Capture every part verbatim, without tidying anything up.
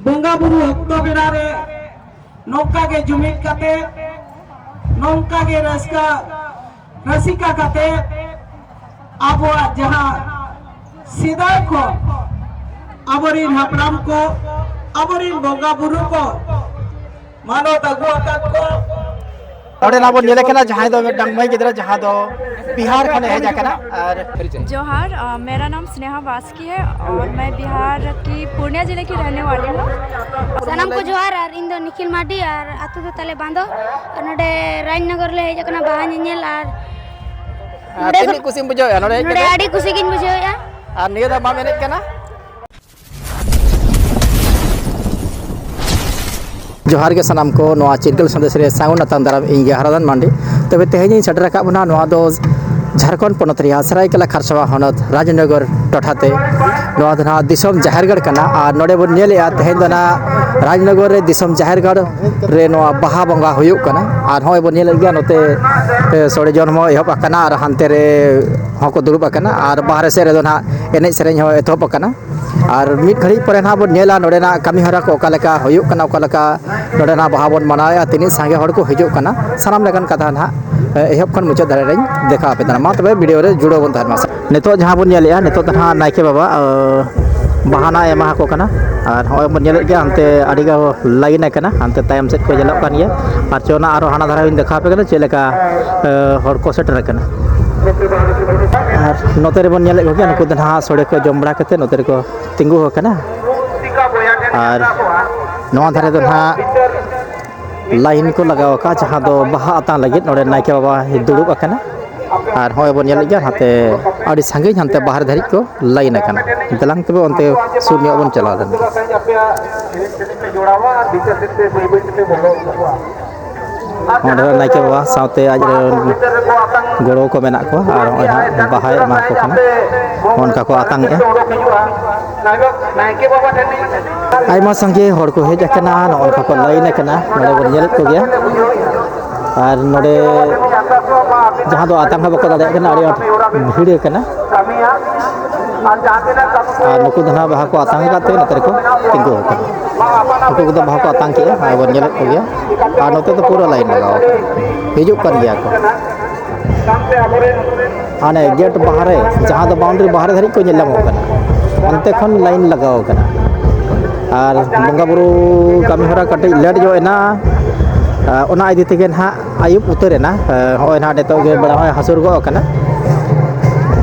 ᱵᱚᱸᱜᱟ ᱵᱩᱨᱩ ᱚᱠᱛᱚ ᱵᱮᱲᱟ ᱨᱮ ᱱᱚᱝᱠᱟ ᱜᱮ ᱡᱩᱢᱤᱫ ᱠᱟᱛᱮ, ᱱᱚᱝᱠᱟ ᱜᱮ ᱨᱟᱹᱥᱠᱟᱹ ᱨᱟᱹᱥᱤᱠᱟ ᱠᱟᱛᱮ, ᱟᱵᱚᱣᱟᱜ ᱡᱟᱦᱟᱸ ᱥᱮᱫᱟᱭ ᱠᱷᱚᱱ ᱟᱵᱚᱨᱤᱱ ᱦᱟᱯᱲᱟᱢ ᱠᱚ, ᱟᱵᱚᱨᱤᱱ ᱵᱚᱸᱜᱟ ᱵᱩᱨᱩ ᱠᱚ ᱢᱟᱱᱚᱛ ᱟᱹᱜᱩ ᱟᱠᱟᱫ ᱠᱚ, ᱱᱚᱰᱮᱱᱟᱜ ᱵᱚᱱ ᱧᱮᱞᱮ ᱠᱟᱱᱟ, ᱡᱟᱦᱟᱸᱭ ᱫᱚ ᱢᱤᱫᱴᱟᱝ ᱢᱟᱹᱭ ᱜᱤᱫᱽᱨᱟᱹ, ᱡᱟᱦᱟᱸ ᱫᱚ ᱵᱤᱦᱟᱨ ᱠᱷᱚᱱᱮ ᱦᱮᱡ ᱟᱠᱟᱱᱟ᱾ ᱟᱨ ᱡᱚᱦᱟᱨ, ᱟ, मेरा नाम स्नेहा बास्की है और मैं बिहार की पूर्णिया ज़िले की रहने वाली हूँ। ᱥᱟᱱᱟᱢ ᱠᱚ ᱡᱚᱦᱟᱨ, ᱟᱨ ᱤᱧ ᱫᱚ ᱱᱤᱠᱷᱤᱞ ᱢᱟᱨᱰᱤ, ᱟᱨ ᱟᱹᱛᱩ ᱫᱚ ᱛᱟᱞᱮ ᱵᱟᱸᱫᱚ, ᱟᱨ ᱱᱚᱰᱮ ᱨᱟᱡᱽᱱᱚᱜᱚᱨ ᱞᱮ ᱦᱮᱡ ᱟᱠᱟᱱᱟ ᱵᱟᱦᱟ ᱧᱮᱧᱮᱞ, ᱟᱨ ᱟᱨ ᱱᱚᱰᱮ ᱛᱤᱱᱟᱹᱜ ᱠᱷᱚᱱ ᱠᱩᱥᱤᱢ ᱵᱩᱡᱷᱟᱹᱣᱮᱫᱼᱟ ᱱᱚᱰᱮ ᱦᱮᱡ ᱱᱚᱰᱮ ᱠᱟᱛᱮ? ᱟᱹᱰᱤ ᱠᱩᱥᱤ ᱜᱤᱧ ᱵᱩᱡᱷᱟᱹᱣᱮᱫᱼᱟ᱾ ᱟᱨ ᱱᱤᱭᱟᱹ ᱫᱷᱟᱣ ᱵᱟᱢ ᱮᱱᱮᱡ ᱠᱟᱱᱟ? ᱡᱚᱦᱟᱨ ᱜᱮ ᱥᱟᱱᱟᱢ ᱠᱚ, ᱱᱚᱣᱟ ᱪᱤᱨᱜᱟᱹᱞ ᱥᱟᱸᱫᱮᱥ ᱨᱮ ᱥᱟᱹᱜᱩᱱ ᱟᱛᱟᱝ ᱫᱟᱨᱟᱢ ᱤᱧ ᱜᱮ ᱦᱟᱨᱟᱫᱟᱱ ᱢᱟᱱᱰᱤ᱾ ᱛᱚᱵᱮ ᱛᱮᱦᱮᱧ ᱤᱧ ᱥᱮᱴᱮᱨ ᱟᱠᱟᱫ ᱵᱚᱱᱟ ᱱᱚᱣᱟ ᱫᱚ ᱡᱷᱟᱲᱠᱷᱚᱸᱰ ᱯᱚᱱᱚᱛ ᱨᱮᱭᱟᱜ ᱥᱟᱹᱨᱟᱹᱭᱠᱮᱞᱟ ᱠᱷᱟᱨᱥᱟᱣᱟ ᱦᱚᱱᱚᱛ ᱨᱟᱡᱽᱱᱚᱜᱚᱨ ᱴᱚᱴᱷᱟ ᱛᱮ᱾ ᱱᱚᱣᱟ ᱫᱚ ᱱᱟᱦᱟᱜ ᱫᱤᱥᱚᱢ ᱡᱟᱦᱮᱨ ᱜᱟᱲ ᱠᱟᱱᱟ, ᱟᱨ ᱱᱚᱰᱮ ᱵᱚᱱ ᱧᱮᱞᱮᱜᱼᱟ ᱛᱮᱦᱮᱧ ᱫᱚ ᱱᱟᱦᱟᱜ ᱨᱟᱡᱽᱱᱚᱜᱚᱨ ᱨᱮ ᱫᱤᱥᱚᱢ ᱡᱟᱦᱮᱨ ᱜᱟᱲ ᱨᱮ ᱱᱚᱣᱟ ᱵᱟᱦᱟ ᱵᱚᱸᱜᱟ ᱦᱩᱭᱩᱜ ᱠᱟᱱᱟ᱾ ᱟᱨ ᱱᱚᱜᱼᱚᱭ ᱵᱚᱱ ᱧᱮᱞᱮᱫ ᱜᱮᱭᱟ ᱱᱚᱛᱮ, ᱮ, ᱥᱚᱲᱮ ᱡᱚᱢ ᱦᱚᱸ ᱮᱦᱚᱵ ᱟᱠᱟᱱᱟ ᱟᱨ ᱦᱟᱱᱛᱮ ᱨᱮ ᱦᱚᱸᱠᱚ ᱫᱩᱲᱩᱵ ᱟᱠᱟᱱᱟ, ᱟᱨ ᱵᱟᱦᱨᱮ ᱥᱮᱫ ᱨᱮᱫᱚ ᱱᱟᱦᱟᱜ ᱮᱱᱮᱡ ᱥᱮᱨᱮᱧ ᱦᱚᱸ ᱮᱛᱚᱦᱚᱵ ᱟᱠᱟᱱᱟ᱾ ᱟᱨ ᱢᱤᱫ ᱜᱷᱟᱹᱲᱤᱡ ᱯᱚᱨᱮ ᱱᱟᱦᱟᱜ ᱵᱚᱱ ᱧᱮᱞᱟ ᱱᱚᱰᱮᱱᱟᱜ ᱠᱟᱹᱢᱤ ᱦᱚᱨᱟ ᱠᱚ ᱚᱠᱟ ᱞᱮᱠᱟ ᱦᱩᱭᱩᱜ ᱠᱟᱱᱟ, ᱚᱠᱟ ᱞᱮᱠᱟ ᱱᱚᱰᱮᱱᱟᱜ ᱵᱟᱦᱟ ᱵᱚᱱ ᱢᱟᱱᱟᱣᱮᱫᱼᱟ, ᱛᱤᱱᱟᱹᱜ ᱥᱟᱸᱜᱮ ᱦᱚᱲ ᱠᱚ ᱦᱤᱡᱩᱜ ᱠᱟᱱᱟ, ᱥᱟᱱᱟᱢ ᱞᱮᱠᱟᱱ ᱠᱟᱛᱷᱟ ᱱᱟᱦᱟᱜ, ᱮ, ᱮᱦᱚᱵ ᱠᱷᱚᱱ ᱢᱩᱪᱟᱹᱫ ᱫᱷᱟᱹᱨᱤᱡ ᱞᱤᱧ ᱫᱮᱠᱷᱟᱣ ᱟᱯᱮ ᱠᱟᱱᱟ᱾ ᱢᱟ ᱛᱚᱵᱮ ᱵᱷᱤᱰᱤᱭᱳ ᱨᱮ ᱡᱩᱲᱟᱹᱣ ᱵᱚᱱ ᱛᱟᱦᱮᱱ ᱢᱟ᱾ ᱱᱤᱛᱚᱜ ᱡᱟᱦᱟᱸ ᱵᱚᱱ ᱧᱮᱞᱮᱜᱼᱟ, ᱱᱤᱛᱚᱜ ᱫᱚ ᱱᱟᱦᱟᱜ ᱱᱟᱭᱠᱮ ᱵᱟᱵᱟ, ᱮ, ᱵᱟᱦᱟᱱᱟ ᱮᱢᱟ ᱟᱠᱚ ᱠᱟᱱᱟ᱾ ᱟᱨ ᱱᱚᱜᱼᱚᱭ ᱵᱚᱱ ᱧᱮᱞᱮᱫ ᱜᱮᱭᱟ, ᱦᱟᱱᱛᱮ ᱟᱹᱰᱤ ᱜᱟᱱ ᱞᱟᱭᱤᱱ ᱟᱠᱟᱱᱟ, ᱦᱟᱱᱛᱮ ᱛᱟᱭᱚᱢ ᱥᱮᱫ ᱠᱚ ᱧᱮᱞᱚᱜ ᱠᱟᱱ ᱜᱮᱭᱟ᱾ ᱟᱨ ᱪᱚ ᱱᱟ ᱟᱨᱦᱚᱸ ᱦᱟᱱᱟ ᱫᱷᱟᱨᱮ ᱦᱚᱸᱧ ᱫᱮᱠᱷᱟᱣ ᱟᱯᱮ ᱠᱟᱱᱟ ᱪᱮᱫ ᱞᱮᱠᱟ, ᱮ, ᱦᱚᱲ ᱠᱚ ᱥᱮᱴᱮᱨ ᱟᱠᱟᱱᱟ᱾ ᱟᱨ ᱱᱚᱛᱮ ᱨᱮᱵᱚᱱ ᱧᱮᱞᱮᱫ ᱠᱚᱜᱮᱭᱟ, ᱱᱩᱠᱩ ᱫᱚ ᱱᱟᱦᱟᱜ ᱥᱚᱲᱮ ᱠᱚ ᱡᱚᱢ ᱵᱟᱲᱟ ᱠᱟᱛᱮ ᱱᱚᱛᱮ ᱨᱮᱠᱚ ᱛᱤᱸᱜᱩ ᱟᱠᱟᱱᱟ᱾ ᱟᱨ ᱱᱚᱣᱟ ᱫᱷᱟᱨᱮ ᱫᱚ ᱱᱟᱦᱟᱜ ᱞᱟᱭᱤᱱ ᱠᱚ ᱞᱟᱜᱟᱣ ᱟᱠᱟᱫᱼᱟ, ᱡᱟᱦᱟᱸ ᱫᱚ ᱵᱟᱦᱟ ᱟᱛᱟᱝ ᱞᱟᱹᱜᱤᱫ ᱱᱚᱰᱮ ᱱᱟᱭᱠᱮ ᱵᱟᱵᱟᱭ ᱫᱩᱲᱩᱵ ᱟᱠᱟᱱᱟ᱾ ᱟᱨ ᱱᱚᱜᱼᱚᱭ ᱵᱚᱱ ᱧᱮᱞᱮᱫ ᱜᱮᱭᱟ, ᱱᱟᱛᱮ ᱟᱹᱰᱤ ᱥᱟᱺᱜᱤᱧ ᱦᱟᱱᱛᱮ ᱵᱟᱦᱨᱮ ᱫᱷᱟᱹᱨᱤᱡ ᱠᱚ ᱞᱟᱭᱤᱱ ᱟᱠᱟᱱᱟ᱾ ᱫᱮᱞᱟᱝ ᱛᱚᱵᱮ ᱚᱱᱛᱮ ᱥᱩᱨ ᱧᱚᱜ ᱵᱚᱱ ᱪᱟᱞᱟᱣ ᱞᱮᱱ ᱜᱮ᱾ ᱚᱸᱰᱮ ᱱᱟᱭᱠᱮ ᱵᱟᱵᱟ ᱥᱟᱶᱛᱮ ᱟᱡ ᱨᱮᱱ ᱜᱚᱲᱚ ᱠᱚ ᱢᱮᱱᱟᱜ ᱠᱚᱣᱟ ᱟᱨ ᱱᱚᱜᱼᱚᱭ ᱦᱟᱸᱜ ᱵᱟᱦᱟᱭ ᱮᱢᱟ ᱠᱚ ᱠᱟᱱᱟ᱾ ᱚᱱᱠᱟ ᱠᱚ ᱟᱛᱟᱝ ᱮᱜᱼᱟ᱾ ᱟᱭᱢᱟ ᱥᱟᱸᱜᱮ ᱦᱚᱲ ᱠᱚ ᱦᱮᱡ ᱟᱠᱟᱱᱟ, ᱱᱚᱜᱼᱚ ᱱᱚᱝᱠᱟ ᱠᱚ ᱞᱟᱭᱤᱱ ᱟᱠᱟᱱᱟ, ᱱᱚᱰᱮ ᱵᱚᱱ ᱧᱮᱞᱮᱫ ᱠᱚᱜᱮᱭᱟ᱾ ᱟᱨ ᱱᱚᱰᱮ ᱡᱟᱦᱟᱸ ᱫᱚ ᱟᱛᱟᱝ ᱦᱚᱸ ᱵᱟᱠᱚ ᱫᱟᱲᱮᱭᱟᱜ ᱠᱟᱱᱟ, ᱟᱹᱰᱤ ᱟᱸᱴ ᱵᱷᱤᱲ ᱟᱠᱟᱱᱟ᱾ ᱟᱨ ᱱᱩᱠᱩ ᱫᱚ ᱱᱟᱦᱟᱜ ᱵᱟᱦᱟ ᱠᱚ ᱟᱛᱟᱝ ᱟᱠᱟᱫ ᱛᱮ ᱱᱚᱛᱮ ᱨᱮᱠᱚ ᱛᱤᱸᱜᱩ ᱟᱠᱟᱱᱟ᱾ ᱱᱩᱠᱩ ᱠᱚᱫᱚ ᱵᱟᱦᱟ ᱠᱚ ᱟᱛᱟᱝ ᱠᱮᱜᱼᱟ, ᱟᱨ ᱵᱚᱱ ᱧᱮᱞᱮᱫ ᱠᱚᱜᱮᱭᱟ᱾ ᱟᱨ ᱱᱚᱛᱮ ᱫᱚ ᱯᱩᱨᱟᱹ ᱞᱟᱭᱤᱱ ᱞᱟᱜᱟᱣ ᱟᱠᱟᱱᱟ, ᱦᱤᱡᱩᱜ ᱠᱟᱱ ᱜᱮᱭᱟ ᱠᱚ᱾ ᱦᱟᱱᱮ ᱜᱮᱴ ᱵᱟᱦᱨᱮ, ᱡᱟᱦᱟᱸ ᱫᱚ ᱵᱟᱣᱩᱱᱰᱟᱨᱤ ᱵᱟᱦᱨᱮ ᱫᱷᱟᱹᱨᱤᱡ ᱠᱚ ᱧᱮᱞ ᱧᱟᱢᱚᱜ ᱠᱟᱱᱟ, ᱚᱱᱛᱮ ᱠᱷᱚᱱ ᱞᱟᱭᱤᱱ ᱞᱟᱜᱟᱣ ᱟᱠᱟᱱᱟ᱾ ᱟᱨ ᱵᱚᱸᱜᱟ ᱵᱩᱨᱩ ᱠᱟᱹᱢᱤ ᱦᱚᱨᱟ ᱠᱟᱹᱴᱤᱡ ᱞᱮᱴ ᱧᱚᱜ ᱮᱱᱟ, ᱚᱱᱟ ᱤᱫᱤ ᱛᱮᱜᱮ ᱱᱟᱦᱟᱜ ᱟᱹᱭᱩᱵ ᱩᱛᱟᱹᱨ ᱮᱱᱟ᱾ ᱱᱚᱜᱼᱚᱭ ᱱᱟᱦᱟᱜ ᱱᱤᱛᱚᱜ ᱜᱮ ᱵᱮᱲᱟ ᱦᱚᱸᱭ ᱦᱟᱹᱥᱩᱨ ᱜᱚᱫ ᱟᱠᱟᱱᱟ,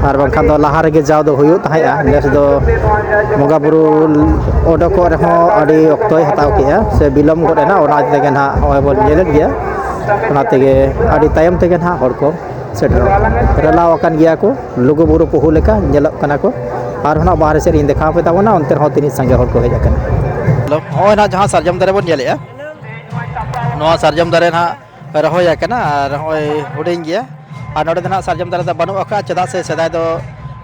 ᱟᱨ ᱵᱟᱝᱠᱷᱟᱱ ᱫᱚ ᱞᱟᱦᱟ ᱨᱮᱜᱮ ᱡᱟᱣ ᱫᱚ ᱦᱩᱭᱩᱜ ᱛᱟᱦᱮᱸᱫᱼᱟ᱾ ᱱᱮᱥ ᱫᱚ ᱵᱚᱸᱜᱟ ᱵᱩᱨᱩ ᱚᱰᱚᱠᱚᱜ ᱨᱮᱦᱚᱸ ᱟᱹᱰᱤ ᱚᱠᱛᱚᱭ ᱦᱟᱛᱟᱣ ᱠᱮᱜᱼᱟ, ᱥᱮ ᱵᱤᱞᱚᱢ ᱜᱚᱫ ᱮᱱᱟ᱾ ᱚᱱᱟ ᱤᱫᱤ ᱛᱮᱜᱮ ᱱᱟᱦᱟᱜ ᱱᱚᱜᱼᱚᱭ ᱵᱚᱱ ᱧᱮᱞᱮᱫ ᱜᱮᱭᱟ, ᱚᱱᱟ ᱛᱮᱜᱮ ᱟᱹᱰᱤ ᱛᱟᱭᱚᱢ ᱛᱮᱜᱮ ᱱᱟᱦᱟᱜ ᱦᱚᱲ ᱠᱚ ᱥᱮᱴᱮᱨᱚᱜ ᱠᱟᱱᱟ᱾ ᱨᱮᱞᱟᱣ ᱟᱠᱟᱱ ᱜᱮᱭᱟ ᱠᱚ, ᱞᱩᱜᱩ ᱵᱩᱨᱩ ᱯᱩᱦᱩ ᱞᱮᱠᱟ ᱧᱮᱞᱚᱜ ᱠᱟᱱᱟ ᱠᱚ᱾ ᱟᱨ ᱦᱚᱸ ᱱᱟᱦᱟᱜ ᱵᱟᱦᱨᱮ ᱥᱮᱫ ᱤᱧ ᱫᱮᱠᱷᱟᱣ ᱯᱮ ᱛᱟᱵᱚᱱᱟ, ᱚᱱᱛᱮ ᱨᱮᱦᱚᱸ ᱛᱤᱱᱟᱹᱜ ᱥᱟᱸᱜᱮ ᱦᱚᱲ ᱠᱚ ᱦᱮᱡ ᱟᱠᱟᱱᱟ᱾ ᱦᱮᱞᱳ, ᱱᱚᱜᱼᱚᱭ ᱱᱟᱦᱟᱜ ᱡᱟᱦᱟᱸ ᱥᱟᱨᱡᱚᱢ ᱫᱟᱨᱮ ᱵᱚᱱ ᱧᱮᱞᱮᱜᱼᱟ, ᱱᱚᱣᱟ ᱥᱟᱨᱡᱚᱢ ᱫᱟᱨᱮ ᱱᱟᱦᱟᱜ ᱨᱚᱦᱚᱭ ᱟᱠᱟᱱᱟ ᱟᱨ ᱱᱚᱜᱼᱚᱭ ᱦᱩᱰᱤᱧ ᱜᱮᱭᱟ᱾ ᱟᱨ ᱱᱚᱰᱮ ᱫᱚ ᱱᱟᱦᱟᱜ ᱥᱟᱨᱡᱚᱢ ᱫᱟᱨᱮ ᱫᱚ ᱵᱟᱹᱱᱩᱜ ᱟᱠᱟᱫᱼᱟ, ᱪᱮᱫᱟᱜ ᱥᱮ ᱥᱮᱫᱟᱭ ᱫᱚ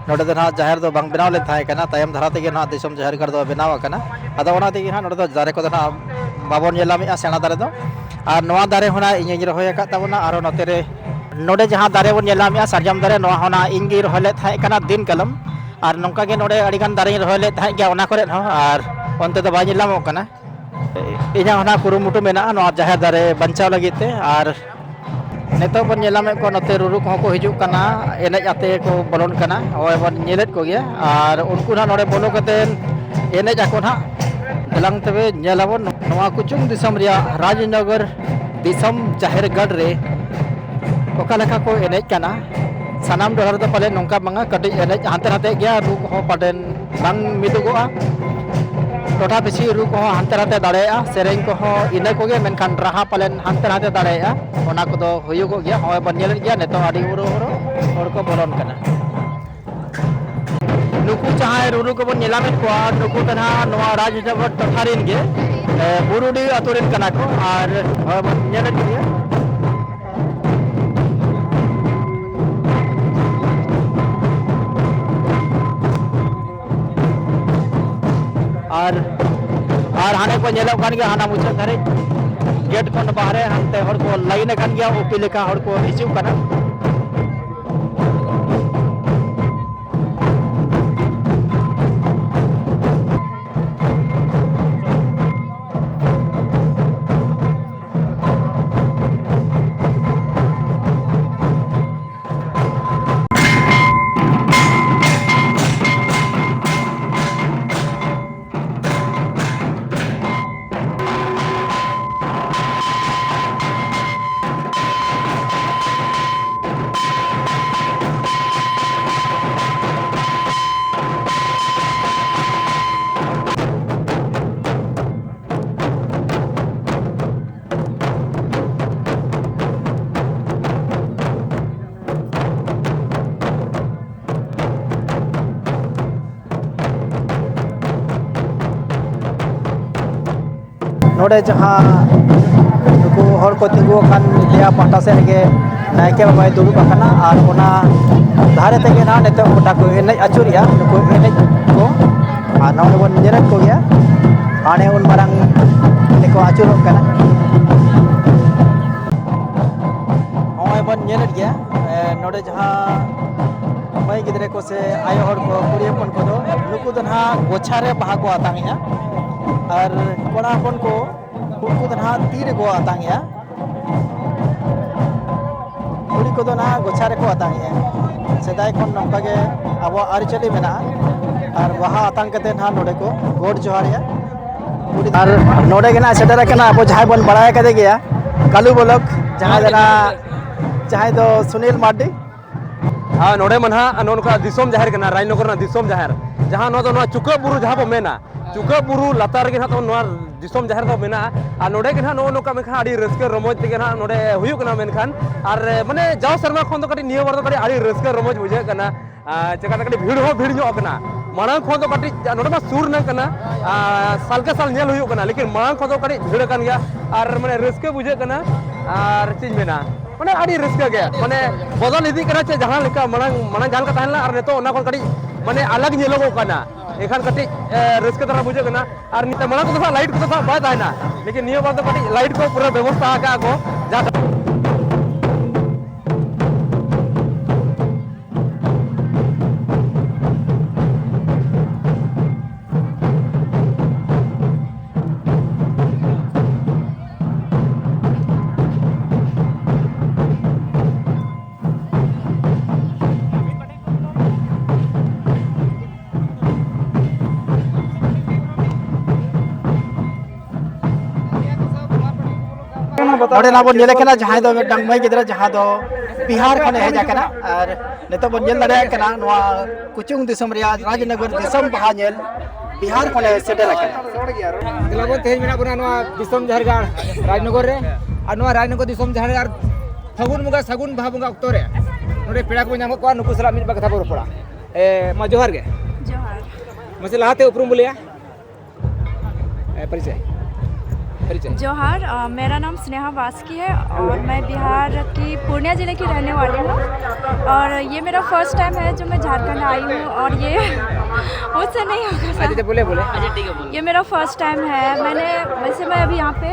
ᱱᱚᱰᱮ ᱫᱚ ᱱᱟᱦᱟᱜ ᱡᱟᱦᱮᱨ ᱫᱚ ᱵᱟᱝ ᱵᱮᱱᱟᱣ ᱞᱮᱱ ᱛᱟᱦᱮᱸ ᱠᱟᱱᱟ, ᱛᱟᱭᱚᱢ ᱫᱷᱟᱨᱟ ᱛᱮᱜᱮ ᱱᱟᱦᱟᱜ ᱫᱤᱥᱚᱢ ᱡᱟᱦᱮᱨ ᱜᱟᱲ ᱫᱚ ᱵᱮᱱᱟᱣ ᱟᱠᱟᱱᱟ᱾ ᱟᱫᱚ ᱚᱱᱟ ᱛᱮᱜᱮ ᱱᱟᱦᱟᱜ ᱱᱚᱰᱮ ᱫᱚ ᱫᱟᱨᱮ ᱠᱚᱫᱚ ᱱᱟᱦᱟᱜ ᱵᱟᱵᱚᱱ ᱧᱮᱞ ᱧᱟᱢᱮᱜᱼᱟ, ᱥᱮᱬᱟ ᱫᱟᱨᱮ ᱫᱚ᱾ ᱟᱨ ᱱᱚᱣᱟ ᱫᱟᱨᱮ ᱦᱚᱸ ᱱᱟᱦᱟᱜ ᱤᱧᱤᱧ ᱨᱚᱦᱚᱭ ᱟᱠᱟᱫ ᱛᱟᱵᱚᱱᱟ, ᱟᱨᱦᱚᱸ ᱱᱚᱛᱮ ᱨᱮ ᱱᱚᱰᱮ ᱡᱟᱦᱟᱸ ᱫᱟᱨᱮ ᱵᱚᱱ ᱧᱮᱞ ᱧᱟᱢᱮᱜᱼᱟ, ᱥᱟᱨᱡᱚᱢ ᱫᱟᱨᱮ, ᱱᱚᱣᱟ ᱦᱚᱸ ᱱᱟᱦᱟᱜ ᱤᱧ ᱜᱤᱧ ᱨᱚᱦᱚᱭ ᱞᱮᱫ ᱛᱟᱦᱮᱸ ᱠᱟᱱᱟ ᱫᱤᱱ ᱠᱟᱞᱚᱢ᱾ ᱟᱨ ᱱᱚᱝᱠᱟ ᱜᱮ ᱱᱚᱰᱮ ᱟᱹᱰᱤᱜᱟᱱ ᱫᱟᱨᱮᱧ ᱨᱚᱦᱚᱭ ᱞᱮᱫ ᱛᱟᱦᱮᱸᱫ ᱜᱮᱭᱟ, ᱚᱱᱟ ᱠᱚᱨᱮ ᱦᱚᱸ, ᱟᱨ ᱚᱱᱛᱮ ᱫᱚ ᱵᱟᱭ ᱧᱮᱞ ᱧᱟᱢᱚᱜ ᱠᱟᱱᱟ᱾ ᱤᱧᱟᱹᱜ ᱦᱚᱸ ᱱᱟᱦᱟᱜ ᱠᱩᱨᱩᱢᱩᱴᱩ ᱢᱮᱱᱟᱜᱼᱟ ᱱᱚᱣᱟ ᱡᱟᱦᱮᱨ ᱫᱟᱨᱮ ᱵᱟᱧᱪᱟᱣ ᱞᱟᱹᱜᱤᱫ ᱛᱮ᱾ ᱟᱨ ᱱᱤᱛᱚᱜ ᱵᱚᱱ ᱧᱮᱞ ᱧᱟᱢᱮᱫ ᱠᱚᱣᱟ, ᱱᱚᱛᱮ ᱨᱩᱨᱩ ᱠᱚᱦᱚᱸ ᱠᱚ ᱦᱤᱡᱩᱜ ᱠᱟᱱᱟ, ᱮᱱᱮᱡ ᱟᱛᱮ ᱠᱚ ᱵᱚᱞᱚᱱ ᱠᱟᱱᱟ᱾ ᱱᱚᱜᱼᱚᱭ ᱵᱚᱱ ᱧᱮᱞᱮᱫ ᱠᱚᱜᱮᱭᱟ, ᱟᱨ ᱩᱱᱠᱩ ᱱᱟᱦᱟᱜ ᱱᱚᱰᱮ ᱵᱚᱞᱚ ᱠᱟᱛᱮᱫ ᱮᱱᱮᱡ ᱟᱠᱚ ᱱᱟᱦᱟᱜ᱾ ᱫᱮᱞᱟᱝ ᱛᱚᱵᱮ ᱧᱮᱞ ᱟᱵᱚᱱ ᱱᱚᱣᱟ ᱠᱩᱪᱩᱝ ᱫᱤᱥᱚᱢ ᱨᱮᱭᱟᱜ ᱨᱟᱡᱽᱱᱚᱜᱚᱨ ᱫᱤᱥᱚᱢ ᱡᱟᱦᱮᱨ ᱜᱟᱲ ᱨᱮ ᱚᱠᱟ ᱞᱮᱠᱟ ᱠᱚ ᱮᱱᱮᱡ ᱠᱟᱱᱟ᱾ ᱥᱟᱱᱟᱢ ᱴᱚᱴᱷᱟ ᱨᱮᱫᱚ ᱯᱟᱞᱮ ᱱᱚᱝᱠᱟ ᱵᱟᱝᱟ, ᱠᱟᱹᱴᱤᱡ ᱮᱱᱮᱡ ᱦᱟᱱᱛᱮ ᱱᱟᱛᱮᱜ ᱜᱮᱭᱟ, ᱨᱩ ᱠᱚᱦᱚᱸ ᱯᱟᱞᱮᱱ ᱵᱟᱝ ᱢᱤᱫᱚᱜᱚᱜᱼᱟ᱾ ᱴᱚᱴᱷᱟ ᱯᱤᱪᱷᱤ ᱨᱩ ᱠᱚᱦᱚᱸ ᱦᱟᱱᱛᱮ ᱱᱟᱛᱮ ᱫᱟᱲᱮᱭᱟᱜᱼᱟ, ᱥᱮᱨᱮᱧ ᱠᱚᱦᱚᱸ ᱤᱱᱟᱹ ᱠᱚᱜᱮ, ᱢᱮᱱᱠᱷᱟᱱ ᱨᱟᱦᱟ ᱯᱟᱞᱮᱱ ᱦᱟᱱᱛᱮ ᱱᱟᱛᱮ ᱫᱟᱲᱮᱭᱟᱜᱼᱟ᱾ ᱚᱱᱟ ᱠᱚᱫᱚ ᱦᱩᱭᱩᱜᱚᱜ ᱜᱮᱭᱟ᱾ ᱱᱚᱜᱼᱚᱭ ᱵᱚᱱ ᱧᱮᱞᱮᱫ ᱜᱮᱭᱟ, ᱱᱤᱛᱚᱜ ᱟᱹᱰᱤ ᱦᱚᱨᱚ ᱦᱚᱨᱚ ᱦᱚᱲ ᱠᱚ ᱵᱚᱞᱚᱱ ᱠᱟᱱᱟ᱾ ᱱᱩᱠᱩ ᱡᱟᱦᱟᱸᱭ ᱨᱩᱨᱩ ᱠᱚᱵᱚᱱ ᱧᱮᱞᱟᱢᱮᱫ ᱠᱚᱣᱟ, ᱱᱩᱠᱩ ᱫᱚ ᱱᱟᱦᱟᱜ ᱱᱚᱣᱟ ᱨᱟᱡᱽᱱᱚᱜᱚᱨ ᱴᱚᱴᱷᱟ ᱨᱮᱱ ᱜᱮ, ᱮ, ᱵᱩᱨᱩᱰᱤ ᱟᱹᱛᱩ ᱨᱮᱱ ᱠᱟᱱᱟ ᱠᱚ᱾ ᱟᱨ ᱦᱚᱸᱜᱼᱚᱭ ᱵᱚᱱ ᱧᱮᱞᱮᱫ ᱜᱮᱭᱟ᱾ ᱟᱨ, ᱟᱨ ᱦᱟᱱᱮ ᱠᱚ ᱧᱮᱞᱚᱜ ᱠᱟᱱ ᱜᱮᱭᱟ ᱦᱟᱱᱟ ᱢᱩᱪᱟᱹᱫ ᱫᱷᱟᱹᱨᱤᱡ, ᱜᱮᱴ ᱠᱷᱚᱱ ᱵᱟᱦᱨᱮ ᱦᱟᱱᱛᱮ ᱦᱚᱲ ᱠᱚ ᱞᱟᱭᱤᱱ ᱟᱠᱟᱱ ᱜᱮᱭᱟ, ᱩᱯᱤ ᱞᱮᱠᱟ ᱦᱚᱲ ᱠᱚ ᱦᱤᱡᱩᱜ ᱠᱟᱱᱟ᱾ ᱱᱚᱰᱮ ᱡᱟᱦᱟᱸ ᱱᱩᱠᱩ ᱦᱚᱲ ᱠᱚ ᱛᱤᱸᱜᱩ ᱟᱠᱟᱱ ᱞᱮᱭᱟ ᱯᱟᱦᱴᱟ ᱥᱮᱫ ᱨᱮᱜᱮ ᱱᱟᱭᱠᱮ ᱵᱟᱵᱟᱭ ᱫᱩᱲᱩᱵ ᱟᱠᱟᱱᱟ, ᱟᱨ ᱚᱱᱟ ᱫᱷᱟᱨᱮ ᱛᱮᱜᱮ ᱱᱟᱦᱟᱜ ᱱᱤᱛᱚᱜ ᱜᱚᱴᱟ ᱠᱚ ᱮᱱᱮᱡ ᱟᱹᱪᱩᱨᱮᱜᱼᱟ ᱱᱩᱠᱩ ᱮᱱᱮᱡ ᱠᱚ᱾ ᱟᱨ ᱱᱚᱜᱼᱚᱭ ᱵᱚᱱ ᱧᱮᱞᱮᱫ ᱠᱚᱜᱮᱭᱟ, ᱦᱟᱱᱮ ᱩᱱ ᱢᱟᱨᱟᱝ ᱛᱮᱠᱚ ᱟᱹᱪᱩᱨᱚᱜ ᱠᱟᱱᱟ᱾ ᱱᱚᱜᱼᱚᱭ ᱵᱚᱱ ᱧᱮᱞᱮᱫ ᱜᱮᱭᱟ, ᱮ, ᱱᱚᱰᱮ ᱡᱟᱦᱟᱸ ᱢᱟᱹᱭ ᱜᱤᱫᱽᱨᱟᱹ ᱠᱚ ᱥᱮ ᱟᱭᱳ ᱦᱚᱲ ᱠᱚ, ᱠᱩᱲᱤ ᱦᱚᱯᱚᱱ ᱠᱚᱫᱚ ᱱᱩᱠᱩ ᱫᱚ ᱱᱟᱦᱟᱜ ᱜᱚᱪᱷᱟ ᱨᱮ ᱵᱟᱦᱟ ᱠᱚ ᱟᱛᱟᱝ ᱮᱜᱼᱟ, ᱟᱨ ᱠᱚᱲᱟ ᱦᱚᱯᱚᱱ ᱠᱚ ᱩᱱᱠᱩ ᱫᱚ ᱱᱟᱦᱟᱜ ᱛᱤ ᱨᱮᱠᱚ ᱟᱛᱟᱝ ᱮᱜᱼᱟ᱾ ᱠᱩᱲᱤ ᱠᱚᱫᱚ ᱱᱟᱦᱟᱜ ᱜᱚᱪᱷᱟ ᱨᱮᱠᱚ ᱟᱛᱟᱝ ᱮᱜᱼᱟ᱾ ᱥᱮᱫᱟᱭ ᱠᱷᱚᱱ ᱱᱚᱝᱠᱟ ᱜᱮ ᱟᱵᱚᱣᱟᱜ ᱟᱹᱨᱤᱪᱟᱹᱞᱤ ᱢᱮᱱᱟᱜᱼᱟ, ᱟᱨ ᱵᱟᱦᱟ ᱟᱛᱟᱝ ᱠᱟᱛᱮ ᱱᱟᱦᱟᱜ ᱱᱚᱰᱮ ᱠᱚ ᱜᱚᱰ ᱡᱚᱦᱟᱨᱮᱜᱼᱟ᱾ ᱟᱨ ᱱᱚᱰᱮ ᱜᱮ ᱱᱟᱦᱟᱜ ᱥᱮᱴᱮᱨ ᱟᱠᱟᱱᱟ ᱟᱵᱚ ᱡᱟᱦᱟᱸᱭ ᱵᱚᱱ ᱵᱟᱲᱟᱭ ᱠᱟᱫᱮ ᱜᱮᱭᱟ, ᱠᱟᱞᱩ ᱵᱚᱞᱚᱠ, ᱡᱟᱦᱟᱸᱭ ᱫᱚ ᱱᱟᱦᱟᱜ, ᱡᱟᱦᱟᱸᱭ ᱫᱚ ᱥᱩᱱᱤᱞ ᱢᱟᱨᱰᱤ᱾ ᱟᱨ ᱱᱚᱰᱮ ᱢᱟ ᱱᱟᱦᱟᱜ ᱱᱚᱜᱼᱚ ᱱᱚᱝᱠᱟ ᱫᱤᱥᱚᱢ ᱡᱟᱦᱮᱨ ᱠᱟᱱᱟ, ᱨᱟᱡᱽᱱᱚᱜᱚᱨ ᱨᱮᱱᱟᱜ ᱫᱤᱥᱚᱢ ᱡᱟᱦᱮᱨ, ᱡᱟᱦᱟᱸ ᱱᱚᱣᱟ ᱫᱚ ᱱᱚᱣᱟ ᱪᱩᱠᱟᱹᱜ ᱵᱩᱨᱩ ᱡᱟᱦᱟᱸ ᱵᱚ ᱢᱮᱱᱟ, ᱪᱩᱠᱟᱹᱜ ᱵᱩᱨᱩ ᱞᱟᱛᱟᱨ ᱨᱮᱜᱮ ᱱᱟᱦᱟᱜ ᱛᱟᱵᱚᱱ ᱱᱚᱣᱟ ᱫᱤᱥᱚᱢ ᱡᱟᱦᱮᱨ ᱫᱚ ᱢᱮᱱᱟᱜᱼᱟ᱾ ᱟᱨ ᱱᱚᱰᱮ ᱜᱮ ᱱᱟᱦᱟᱜ ᱱᱚᱜᱼᱚ ᱱᱚᱝᱠᱟ ᱢᱮᱱᱠᱷᱟᱱ ᱟᱹᱰᱤ ᱨᱟᱹᱥᱠᱟᱹ ᱨᱚᱢᱚᱡᱽ ᱛᱮᱜᱮ ᱱᱟᱦᱟᱜ ᱱᱚᱰᱮ ᱦᱩᱭᱩᱜ ᱠᱟᱱᱟ᱾ ᱢᱮᱱᱠᱷᱟᱱ ᱟᱨ ᱢᱟᱱᱮ ᱡᱟᱣ ᱥᱮᱨᱢᱟ ᱠᱷᱚᱱ ᱫᱚ ᱠᱟᱹᱴᱤᱡ ᱱᱤᱭᱟᱹ ᱵᱟᱨ ᱫᱚ ᱠᱟᱹᱴᱤᱡ ᱟᱹᱰᱤ ᱨᱟᱹᱥᱠᱟᱹ ᱨᱚᱢᱚᱡᱽ ᱵᱩᱡᱷᱟᱹᱜ ᱠᱟᱱᱟ᱾ ᱟᱨ ᱪᱮᱠᱟᱛᱮ ᱠᱟᱹᱴᱤᱡ ᱵᱷᱤᱲ ᱦᱚᱸ ᱵᱷᱤᱲ ᱧᱚᱜ ᱠᱟᱱᱟ᱾ ᱢᱟᱲᱟᱝ ᱠᱷᱚᱱ ᱫᱚ ᱠᱟᱹᱴᱤᱡ ᱱᱚᱰᱮ ᱢᱟ ᱥᱩᱨ ᱨᱮᱱᱟᱜ ᱠᱟᱱᱟ, ᱟᱨ ᱥᱟᱞ ᱠᱮ ᱥᱟᱞ ᱧᱮᱞ ᱦᱩᱭᱩᱜ ᱠᱟᱱᱟ, ᱞᱮᱠᱤᱱ ᱢᱟᱲᱟᱝ ᱠᱷᱚᱱ ᱫᱚ ᱠᱟᱹᱴᱤᱡ ᱵᱷᱤᱲ ᱟᱠᱟᱱ ᱜᱮᱭᱟ᱾ ᱟᱨ ᱢᱟᱱᱮ ᱨᱟᱹᱥᱠᱟᱹ ᱵᱩᱡᱷᱟᱹᱜ ᱠᱟᱱᱟ᱾ ᱟᱨ ᱪᱮᱫ ᱤᱧ ᱢᱮᱱᱟ, ᱢᱟᱱᱮ ᱟᱹᱰᱤ ᱨᱟᱹᱥᱠᱟᱹ ᱜᱮ, ᱢᱟᱱᱮ ᱵᱚᱫᱚᱞ ᱤᱫᱤᱜ ᱠᱟᱱᱟ᱾ ᱪᱮᱫ ᱡᱟᱦᱟᱸ ᱞᱮᱠᱟ ᱢᱟᱲᱟᱝ, ᱢᱟᱲᱟᱝ ᱡᱟᱦᱟᱸ ᱞᱮᱠᱟ ᱛᱟᱦᱮᱸ ᱞᱮᱱᱟ ᱟᱨ ᱱᱤᱛᱚᱜ ᱚᱱᱟ ᱠᱷᱚᱱ ᱠᱟᱹᱴᱤᱡ ᱢᱟᱱᱮ ᱟᱞᱟᱜᱽ ᱧᱮᱞᱚᱜᱚᱜ ᱠᱟᱱᱟ᱾ ᱮᱱᱠᱷᱟᱱ ᱠᱟᱹᱴᱤᱡ, ᱮ, ᱨᱟᱹᱥᱠᱟᱹ ᱫᱷᱟᱨᱟ ᱵᱩᱡᱷᱟᱹᱜ ᱠᱟᱱᱟ᱾ ᱟᱨ ᱱᱤᱛᱚᱜ ᱢᱟᱲᱟᱝ ᱠᱚᱫᱚ ᱦᱟᱸᱜ ᱞᱟᱭᱤᱴ ᱠᱚᱫᱚ ᱦᱟᱸᱜ ᱵᱟᱭ ᱛᱟᱦᱮᱱᱟ, ᱞᱮᱠᱤᱱ ᱱᱤᱭᱟᱹ ᱵᱟᱨ ᱫᱚ ᱠᱟᱹᱴᱤᱡ ᱞᱟᱭᱤᱴ ᱠᱚ ᱯᱩᱨᱟᱹ ᱵᱮᱵᱚᱥᱛᱷᱟ ᱟᱠᱟᱫᱼᱟ ᱠᱚ, ᱡᱟᱦᱟᱸ ᱱᱚᱰᱮ ᱱᱟᱜ ᱵᱚᱱ ᱧᱮᱞᱮ ᱠᱟᱱᱟ, ᱡᱟᱦᱟᱸᱭ ᱫᱚ ᱢᱤᱫᱴᱟᱝ ᱢᱟᱹᱭ ᱜᱤᱫᱽᱨᱟᱹ, ᱡᱟᱦᱟᱸ ᱫᱚ ᱵᱤᱦᱟᱨ ᱠᱷᱚᱱᱮ ᱦᱮᱡ ᱟᱠᱟᱱᱟ᱾ ᱟᱨ ᱱᱤᱛᱚᱜ ᱵᱚᱱ ᱧᱮᱞ ᱫᱟᱲᱮᱭᱟᱜ ᱠᱟᱱᱟ, ᱱᱚᱣᱟ ᱠᱩᱪᱩᱝ ᱫᱤᱥᱚᱢ ᱨᱮᱭᱟᱜ ᱨᱟᱡᱽᱱᱚᱜᱚᱨ ᱫᱤᱥᱚᱢ ᱵᱟᱦᱟ ᱧᱮᱞ ᱵᱤᱦᱟᱨ ᱠᱷᱚᱱᱮ ᱥᱮᱴᱮᱨ ᱟᱠᱟᱱᱟ᱾ ᱫᱮᱞᱟ ᱵᱚᱱ, ᱛᱮᱦᱮᱧ ᱢᱮᱱᱟᱜ ᱵᱚᱱᱟ ᱱᱚᱣᱟ ᱫᱤᱥᱚᱢ ᱡᱟᱦᱮᱨ ᱜᱟᱲ ᱨᱟᱡᱽᱱᱚᱜᱚᱨ ᱨᱮ᱾ ᱟᱨ ᱱᱚᱣᱟ ᱨᱟᱡᱽᱱᱚᱜᱚᱨ ᱫᱤᱥᱚᱢ ᱡᱟᱦᱮᱨ ᱜᱟᱲ ᱯᱷᱟᱹᱜᱩᱱ ᱵᱚᱸᱜᱟ ᱥᱟᱹᱜᱩᱱ ᱵᱟᱦᱟ ᱵᱚᱸᱜᱟ ᱚᱠᱛᱚ ᱨᱮ ᱱᱚᱰᱮ ᱯᱮᱲᱟ ᱠᱚᱵᱚᱱ ᱧᱟᱢᱚᱜ ᱠᱚᱣᱟ, ᱱᱩᱠᱩ ᱥᱟᱞᱟᱜ ᱢᱤᱫ ᱵᱟᱨ ᱠᱟᱛᱷᱟ ᱵᱚᱱ ᱨᱚᱯᱚᱲᱟ᱾ ᱮ, ᱢᱟ ᱡᱚᱦᱟᱨ ᱜᱮ᱾ ᱡᱚᱦᱟᱨ᱾ ᱢᱟᱥᱮ ᱞᱟᱦᱟᱛᱮ ᱩᱯᱨᱩᱢ ᱵᱚᱱ ᱞᱟᱹᱭᱟ᱾ ᱮ, ᱯᱚᱨᱤᱪᱚᱭ᱾ जोहार, अ, मेरा नाम स्नेहा बास्की है और मैं बिहार की पूर्णिया ज़िले की रहने वाली हूँ। और ये मेरा फर्स्ट टाइम है जो मैं झारखंड आई हूँ और ये मुझसे नहीं होगा, सर। बोले बोले। ये मेरा फर्स्ट टाइम है। मैंने वैसे मैं अभी यहाँ पे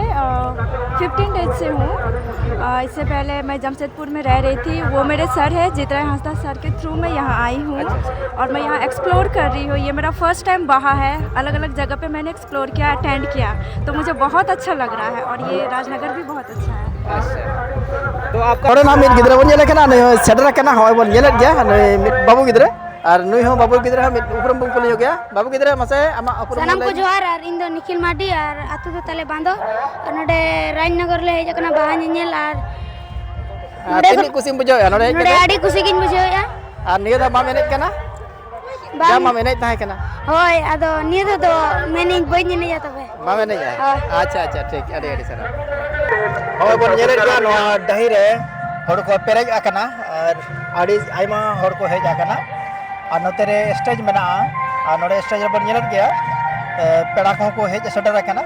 फिफ्टीन डेज से हूँ। अ, इससे पहले मैं जमशेदपुर में रह रही थी। वो मेरे सर है, जीतराय हांसदा सर के थ्रू मैं यहाँ आई हूँ और मैं यहाँ एक्सप्लोर कर रही हूँ। ये मेरा फर्स्ट टाइम वहाँ है। अलग अलग जगह पे मैंने एक्सप्लोर किया, अटेंड किया, तो मुझे बहुत अच्छा लग रहा है और ये राजनगर भी बहुत अच्छा है। ᱟᱪᱪᱷᱟ, ᱛᱚ ᱟᱯᱠᱟ ᱱᱚᱰᱮ ᱱᱟᱜ ᱢᱤᱫ ᱜᱤᱫᱽᱨᱟᱹ ᱵᱚᱱ ᱧᱮᱞᱮ ᱠᱟᱱᱟ, ᱱᱩᱭ ᱦᱚᱸ ᱥᱮᱴᱮᱨ ᱟᱠᱟᱱᱟ᱾ ᱦᱚᱸᱜᱼᱚᱭ ᱵᱚᱱ ᱧᱮᱞᱮᱫ ᱜᱮᱭᱟ, ᱱᱩᱭ ᱢᱤᱫ ᱵᱟᱹᱵᱩ ᱜᱤᱫᱽᱨᱟᱹ᱾ ᱟᱨ ᱱᱩᱭ ᱦᱚᱸ ᱵᱟᱹᱵᱩ ᱜᱤᱫᱽᱨᱟᱹ ᱦᱚᱸ ᱢᱤᱫ ᱩᱯᱨᱩᱢ ᱵᱚᱱ ᱠᱩᱞᱤ ᱧᱚᱜᱮᱭᱟ᱾ ᱵᱟᱹᱵᱩ ᱜᱤᱫᱽᱨᱟᱹ, ᱢᱟᱥᱮ ᱟᱢᱟᱜ ᱩᱯᱨᱩᱢ ᱞᱟᱹᱭ ᱢᱮ᱾ ᱥᱟᱱᱟᱢ ᱠᱚ ᱡᱚᱦᱟᱨ᱾ ᱟᱨ ᱤᱧ ᱫᱚ ᱱᱤᱠᱷᱤᱞ ᱢᱟᱨᱰᱤ ᱟᱨ ᱟᱹᱛᱩ ᱫᱚ ᱛᱟᱞᱮ ᱵᱟᱸᱫᱚ᱾ ᱟᱨ ᱱᱚᱰᱮ ᱨᱟᱡᱽᱱᱚᱜᱚᱨ ᱞᱮ ᱦᱮᱡ ᱟᱠᱟᱱᱟ ᱵᱟᱦᱟ ᱧᱮᱧᱮᱞ᱾ ᱟᱨ ᱟᱨ ᱱᱚᱰᱮ ᱛᱤᱱᱟᱹᱜ ᱠᱷᱚᱱ ᱠᱩᱥᱤᱢ ᱵᱩᱡᱷᱟᱹᱣᱮᱫᱼᱟ ᱱᱚᱰᱮ ᱦᱮᱡ ᱱᱚᱰᱮ ᱠᱟᱛᱮ? ᱟᱹᱰᱤ ᱠᱩᱥᱤ ᱜᱤᱧ ᱵᱩᱡᱷᱟᱹᱣᱮᱫᱼᱟ᱾ ᱟᱨ ᱱᱤᱭᱟᱹ ᱫᱷᱟᱣ ᱵᱟᱢ ᱮᱱᱮᱡ ᱠᱟᱱᱟ? ᱵᱟᱝ᱾ ᱡᱟ ᱢᱟᱢ ᱮᱱᱮᱡ ᱛᱟᱦᱮᱸ ᱠᱟᱱᱟ? ᱦᱳᱭ, ᱟᱫᱚ ᱱᱤᱭᱟᱹ ᱫᱷᱟᱣ ᱫᱚ ᱢᱮᱱᱮᱧ ᱵᱟᱹᱧ ᱮᱱᱮᱡᱟ ᱛᱚᱵᱮ᱾ ᱵᱟᱢ ᱮᱱᱮᱡᱼᱟ? ᱦᱳᱭ᱾ ᱟᱪᱪᱷᱟ, ᱟᱪᱪᱷᱟ, ᱴᱷᱤᱠ, ᱟᱹᱰᱤ ᱟᱹᱰᱤ ᱥᱟᱨᱦᱟᱣ᱾ ᱦᱳᱭ, ᱵᱚᱱ ᱧᱮᱞᱮᱫ ᱜᱮᱭᱟ, ᱱᱚᱣᱟ ᱰᱟᱹᱦᱤ ᱨᱮ ᱦᱚᱲ ᱠᱚ ᱯᱮᱨᱮᱡ ᱟᱠᱟᱱᱟ ᱟᱨ ᱟᱹᱰᱤ ᱟᱭᱢᱟ ᱦᱚᱲ ᱠᱚ ᱦᱮᱡ ᱟᱠᱟᱱᱟ᱾ ᱟᱨ ᱱᱚᱛᱮ ᱨᱮ ᱥᱴᱮᱡᱽ ᱢᱮᱱᱟᱜᱼᱟ᱾ ᱟᱨ ᱱᱚᱰᱮ ᱥᱴᱮᱡᱽ ᱨᱮᱵᱚᱱ ᱧᱮᱞᱮᱫ ᱜᱮᱭᱟ, ᱮ, ᱯᱮᱲᱟ ᱠᱚᱦᱚᱸ ᱠᱚ ᱦᱮᱡ ᱥᱮᱴᱮᱨ ᱟᱠᱟᱱᱟ᱾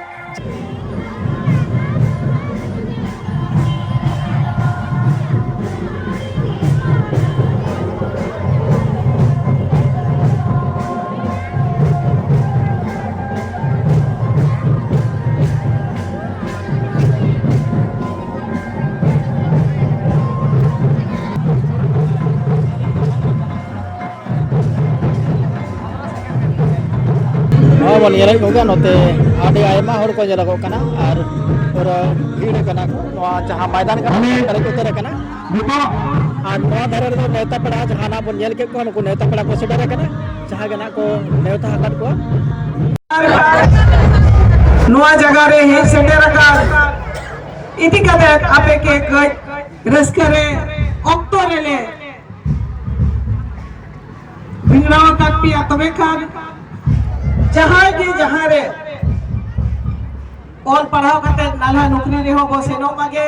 ᱱᱚᱜᱼᱚᱭ ᱵᱚᱱ ᱧᱮᱞᱮᱫ ᱠᱚᱜᱮᱭᱟ, ᱱᱚᱛᱮ ᱟᱹᱰᱤ ᱟᱭᱢᱟ ᱦᱚᱲ ᱠᱚ ᱧᱮᱞᱚᱜᱚᱜ ᱠᱟᱱᱟ ᱟᱨ ᱯᱩᱨᱟᱹ ᱵᱷᱤᱲ ᱠᱟᱱᱟ ᱠᱚ᱾ ᱱᱚᱣᱟ ᱡᱟᱦᱟᱸ ᱢᱚᱭᱫᱟᱱ ᱠᱟᱱᱟ, ᱯᱮᱨᱮᱡ ᱩᱛᱟᱹᱨ ᱟᱠᱟᱱᱟ᱾ ᱟᱨ ᱱᱚᱣᱟ ᱫᱷᱟᱨᱮ ᱨᱮᱫᱚ ᱱᱮᱣᱛᱟ ᱯᱮᱲᱟ ᱡᱟᱦᱟᱸ ᱱᱟᱜ ᱵᱚᱱ ᱧᱮᱞ ᱠᱮᱫ ᱠᱚᱣᱟ, ᱱᱩᱠᱩ ᱱᱮᱣᱛᱟ ᱯᱮᱲᱟ ᱠᱚ ᱥᱮᱴᱮᱨ ᱟᱠᱟᱱᱟ, ᱡᱟᱦᱟᱸ ᱜᱮ ᱱᱟᱜ ᱠᱚ ᱱᱮᱣᱛᱟ ᱟᱠᱟᱫ ᱠᱚᱣᱟ᱾ ᱱᱚᱣᱟ ᱡᱟᱭᱜᱟ ᱨᱮ ᱦᱮᱡ ᱥᱮᱴᱮᱨ ᱟᱠᱟᱱ ᱤᱫᱤ ᱠᱟᱛᱮ ᱟᱯᱮ ᱠᱮ ᱠᱟᱹᱡ ᱨᱟᱹᱥᱠᱟᱹ ᱨᱮ ᱚᱠᱛᱚ ᱨᱮᱞᱮ ᱵᱷᱤᱲᱟᱹᱣ ᱟᱠᱟᱫ ᱯᱮᱭᱟ᱾ ᱛᱚᱵᱮ ᱠᱷᱟᱱ ᱡᱟᱦᱟᱸᱭ ᱜᱮ ᱡᱟᱦᱟᱸ ᱨᱮ ᱚᱞ ᱯᱟᱲᱦᱟᱣ ᱠᱟᱛᱮ ᱱᱟᱞᱦᱟ ᱱᱚᱠᱨᱤ ᱨᱮᱦᱚᱸ ᱵᱚ ᱥᱮᱱᱚᱜ ᱢᱟᱜᱮ,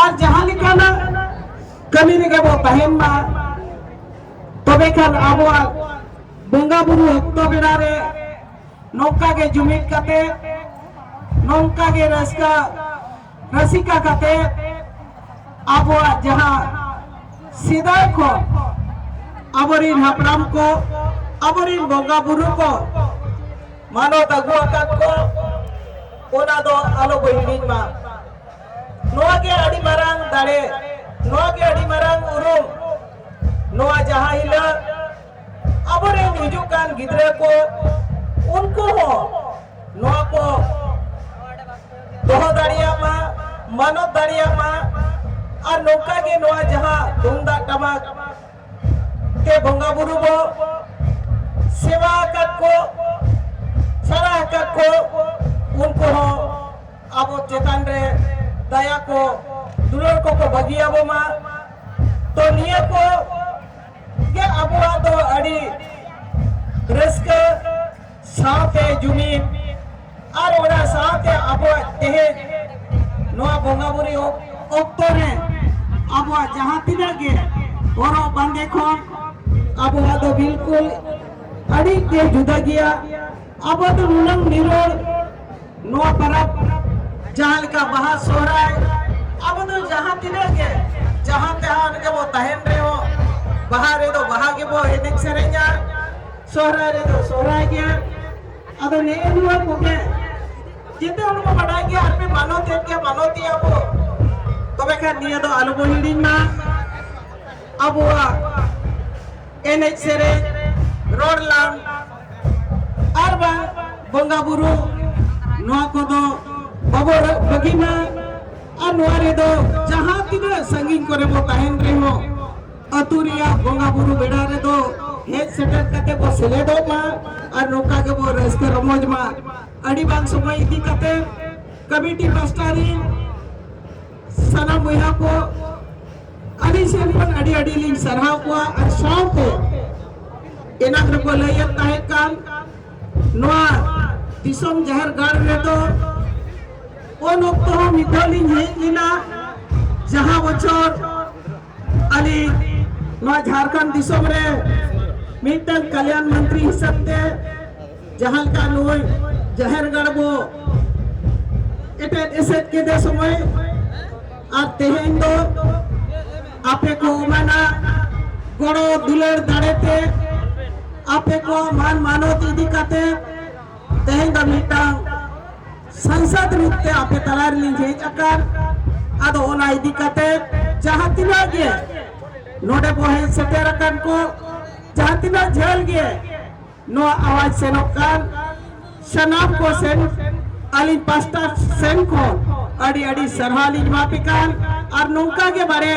ᱟᱨ ᱡᱟᱦᱟᱸ ᱞᱮᱠᱟᱱᱟᱜ ᱠᱟᱹᱢᱤ ᱨᱮᱜᱮ ᱵᱚ ᱛᱟᱦᱮᱱ ᱢᱟ᱾ ᱛᱚᱵᱮ ᱠᱷᱟᱱ ᱟᱵᱚᱣᱟᱜ ᱵᱚᱸᱜᱟ ᱵᱩᱨᱩ ᱚᱠᱛᱚ ᱵᱮᱲᱟ ᱨᱮ ᱱᱚᱝᱠᱟ ᱜᱮ ᱡᱩᱢᱤᱫ ᱠᱟᱛᱮ ᱱᱚᱝᱠᱟ ᱜᱮ ᱨᱟᱹᱥᱠᱟᱹ ᱨᱟᱹᱥᱤᱠᱟ ᱠᱟᱛᱮ ᱟᱵᱚᱣᱟᱜ ᱡᱟᱦᱟᱸ ᱥᱮᱫᱟᱭ ᱠᱷᱚᱱ ᱟᱵᱚᱨᱤᱱ ᱦᱟᱯᱲᱟᱢ ᱠᱚ, ᱟᱵᱚᱨᱤᱱ ᱵᱚᱸᱜᱟ ᱵᱩᱨᱩ ᱠᱚ ᱢᱟᱱᱚᱛ ᱟᱹᱜᱩ ᱟᱠᱟᱫ ᱠᱚ, ᱚᱱᱟ ᱫᱚ ᱟᱞᱚ ᱵᱚ ᱦᱤᱲᱤᱧ ᱢᱟ᱾ ᱱᱚᱣᱟ ᱜᱮ ᱟᱹᱰᱤ ᱢᱟᱨᱟᱝ ᱫᱟᱲᱮ, ᱱᱚᱣᱟ ᱜᱮ ᱟᱹᱰᱤ ᱢᱟᱨᱟᱝ ᱩᱨᱩᱢ᱾ ᱱᱚᱣᱟ ᱡᱟᱦᱟᱸ ᱦᱤᱞᱳᱜ ᱟᱵᱚᱨᱮᱱ ᱦᱤᱡᱩᱜ ᱠᱟᱱ ᱜᱤᱫᱽᱨᱟᱹ ᱠᱚ, ᱩᱱᱠᱩ ᱦᱚᱸ ᱱᱚᱣᱟ ᱠᱚ ᱫᱚᱦᱚ ᱫᱟᱲᱮᱭᱟᱜ ᱢᱟ, ᱢᱟᱱᱚᱛ ᱫᱟᱲᱮᱭᱟᱜ ᱢᱟ᱾ ᱟᱨ ᱱᱚᱝᱠᱟ ᱜᱮ ᱱᱚᱣᱟ ᱡᱟᱦᱟᱸ ᱛᱩᱢᱫᱟᱜ ᱴᱟᱢᱟᱠ ᱛᱮ ᱵᱚᱸᱜᱟ ᱵᱩᱨᱩ ᱵᱚ ᱥᱮᱵᱟ ᱟᱠᱟᱫ ᱠᱚ, ᱥᱟᱨᱦᱟᱣ ᱟᱠᱟᱫ ᱠᱚ, ᱩᱱᱠᱩ ᱦᱚᱸ ᱟᱵᱚ ᱪᱮᱛᱟᱱ ᱨᱮ ᱫᱟᱭᱟ ᱠᱚ, ᱫᱩᱞᱟᱹᱲ ᱠᱚᱠᱚ ᱵᱟᱹᱜᱤᱭᱟᱵᱚ ᱢᱟ᱾ ᱛᱚ ᱱᱤᱭᱟᱹ ᱠᱚ ᱜᱮ ᱟᱵᱚᱣᱟᱜ ᱫᱚ ᱟᱹᱰᱤ ᱨᱟᱹᱥᱠᱟᱹ ᱥᱟᱶᱛᱮ ᱡᱩᱢᱤᱫ ᱟᱨ ᱚᱱᱟ ᱥᱟᱶᱛᱮ ᱟᱵᱚᱣᱟᱜ ᱛᱮᱦᱮᱧ ᱱᱚᱣᱟ ᱵᱚᱸᱜᱟ ᱵᱩᱨᱩ ᱚᱠ-, ᱚᱠᱛᱚ ᱨᱮ ᱟᱵᱚᱣᱟᱜ ᱡᱟᱦᱟᱸ ᱛᱤᱱᱟᱹᱜ ᱜᱮ ᱦᱚᱨᱚᱜ ᱵᱟᱸᱫᱮ ᱠᱷᱚᱱ ᱟᱵᱚᱣᱟᱜ ᱫᱚ ᱵᱤᱞᱠᱩᱞ ᱟᱹᱰᱤ ᱜᱮ ᱡᱩᱫᱟᱹ ᱜᱮᱭᱟ᱾ ᱟᱵᱚ ᱫᱚ ᱱᱩᱱᱟᱹᱝ ᱱᱤᱨᱚᱲ ᱱᱚᱣᱟ ᱯᱚᱨᱚᱵᱽ ᱡᱟᱦᱟᱸ ᱞᱮᱠᱟ ᱵᱟᱦᱟ ᱥᱚᱦᱨᱟᱭ, ᱟᱵᱚ ᱫᱚ ᱡᱟᱦᱟᱸ ᱛᱤᱱᱟᱹᱜ ᱜᱮ ᱡᱟᱦᱟᱸ ᱛᱟᱦᱟᱸ ᱨᱮᱜᱮ ᱵᱚ ᱛᱟᱦᱮᱱ ᱨᱮᱦᱚᱸ, ᱵᱟᱦᱟ ᱨᱮᱫᱚ ᱵᱟᱦᱟ ᱜᱮᱵᱚ ᱮᱱᱮᱡ ᱥᱮᱨᱮᱧᱟ, ᱥᱚᱦᱨᱟᱭ ᱨᱮᱫᱚ ᱥᱚᱦᱨᱟᱭ ᱜᱮ᱾ ᱟᱫᱚ ᱱᱮᱜᱼᱮ ᱱᱚᱣᱟ ᱠᱚᱜᱮ ᱡᱮᱛᱮ ᱦᱚᱲ ᱵᱚ ᱵᱟᱰᱟᱭ ᱜᱮᱭᱟ, ᱟᱨ ᱯᱮ ᱢᱟᱱᱚᱛᱮᱫ ᱜᱮᱭᱟ, ᱢᱟᱱᱚᱛᱮᱭᱟ ᱵᱚ᱾ ᱛᱚᱵᱮ ᱠᱷᱟᱱ ᱱᱤᱭᱟᱹ ᱫᱚ ᱟᱞᱚ ᱵᱚ ᱦᱤᱲᱤᱧ ᱢᱟ᱾ ᱟᱵᱚᱣᱟᱜ ᱮᱱᱮᱡ ᱥᱮᱨᱮᱧ, ᱨᱚᱲ ᱞᱟᱸᱫ, ᱟᱨ ᱵᱟᱝ ᱵᱚᱸᱜᱟ ᱵᱩᱨᱩ, ᱱᱚᱣᱟ ᱠᱚᱫᱚ ᱵᱟᱵᱚ ᱵᱟᱹᱜᱤ ᱢᱟ᱾ ᱟᱨ ᱱᱚᱣᱟ ᱨᱮᱫᱚ ᱡᱟᱦᱟᱸ ᱛᱤᱱᱟᱹᱜ ᱥᱟᱺᱜᱤᱧ ᱠᱚᱨᱮ ᱵᱚ ᱛᱟᱦᱮᱱ ᱨᱮᱦᱚᱸ, ᱟᱹᱛᱩ ᱨᱮᱭᱟᱜ ᱵᱚᱸᱜᱟ ᱵᱩᱨᱩ ᱵᱮᱲᱟ ᱨᱮᱫᱚ ᱦᱮᱡ ᱥᱮᱴᱮᱨ ᱠᱟᱛᱮ ᱵᱚ ᱥᱮᱞᱮᱫᱚᱜ ᱢᱟ ᱟᱨ ᱱᱚᱝᱠᱟ ᱜᱮᱵᱚ ᱨᱟᱹᱥᱠᱟᱹ ᱨᱚᱢᱚᱡᱽ ᱢᱟ᱾ ᱟᱹᱰᱤ ᱵᱟᱝ ᱥᱚᱢᱚᱭ ᱤᱫᱤ ᱠᱟᱛᱮ ᱠᱚᱢᱤᱴᱤ ᱯᱟᱥᱴᱟ ᱨᱤᱱ ᱥᱟᱱᱟᱢ ᱵᱚᱭᱦᱟ ᱠᱚ ᱟᱹᱰᱤ ᱥᱮᱱ ᱠᱷᱚᱱ ᱟᱹᱰᱤ ᱟᱹᱰᱤ ᱞᱤᱧ ᱥᱟᱨᱦᱟᱣ ᱠᱚᱣᱟ᱾ ᱟᱨ ᱥᱟᱶᱛᱮ ᱮᱱᱟᱝ ᱨᱮᱠᱚ ᱞᱟᱹᱭᱮᱫ ᱛᱟᱦᱮᱸ ᱠᱟᱱ, ᱱᱚᱣᱟ ᱫᱤᱥᱚᱢ ᱡᱟᱦᱮᱨ ᱜᱟᱲ ᱨᱮᱫᱚ ᱩᱱ ᱚᱠᱛᱚ ᱦᱚᱸ ᱢᱤᱫ ᱫᱷᱟᱣ ᱞᱤᱧ ᱦᱮᱡ ᱞᱮᱱᱟ, ᱡᱟᱦᱟᱸ ᱵᱚᱪᱷᱚᱨ ᱟᱹᱞᱤᱧ ᱱᱚᱣᱟ ᱡᱷᱟᱲᱠᱷᱚᱸᱰ ᱫᱤᱥᱚᱢ ᱨᱮ ᱢᱤᱫᱴᱟᱝ ᱠᱟᱞᱭᱟᱱ ᱢᱚᱱᱛᱨᱤ ᱦᱤᱥᱟᱹᱵ ᱛᱮ ᱡᱟᱦᱟᱸ ᱞᱮᱠᱟ ᱱᱩᱭ ᱡᱟᱦᱮᱨ ᱜᱟᱲ ᱵᱚ ᱮᱴᱮᱫ ᱮᱥᱮᱫ ᱠᱮᱫᱮ ᱥᱚᱢᱚᱭ ᱟᱨ ᱛᱮᱦᱮᱧ ᱫᱚ ᱟᱯᱮ ᱠᱚ ᱮᱢᱟᱱᱟ ᱜᱚᱲᱚ ᱫᱩᱞᱟᱹᱲ ᱫᱟᱲᱮᱛᱮ ᱟᱯᱮ ᱠᱚᱣᱟᱜ ᱢᱟᱱ ᱢᱟᱱᱚᱛ ᱤᱫᱤ ᱠᱟᱛᱮ ᱛᱮᱦᱮᱧ ᱫᱚ ᱢᱤᱫᱴᱟᱝ ᱥᱟᱝᱥᱟᱫ ᱨᱩᱯ ᱛᱮ ᱟᱯᱮ ᱛᱟᱞᱟ ᱨᱮᱞᱤᱧ ᱦᱮᱡ ᱟᱠᱟᱱ᱾ ᱟᱫᱚ ᱚᱱᱟ ᱤᱫᱤ ᱠᱟᱛᱮ ᱡᱟᱦᱟᱸ ᱛᱤᱱᱟᱹᱜ ᱜᱮ ᱱᱚᱰᱮ ᱵᱚ ᱦᱮᱡ ᱥᱮᱴᱮᱨ ᱟᱠᱟᱱ ᱠᱚ, ᱡᱟᱦᱟᱸ ᱛᱤᱱᱟᱹᱜ ᱡᱷᱟᱹᱞ ᱜᱮ ᱱᱚᱣᱟ ᱟᱣᱟᱡᱽ ᱥᱮᱱᱚᱜ ᱠᱟᱱ, ᱥᱟᱱᱟᱢ ᱠᱚ ᱥᱮᱱ ᱟᱹᱞᱤᱧ ᱯᱟᱥᱴᱟ ᱥᱮᱱ ᱠᱷᱚᱱ ᱟᱹᱰᱤ ᱟᱹᱰᱤ ᱥᱟᱨᱦᱟᱣ ᱞᱤᱧ ᱮᱢᱟ ᱯᱮ ᱠᱟᱱ᱾ ᱟᱨ ᱱᱚᱝᱠᱟ ᱜᱮ ᱵᱟᱨᱮ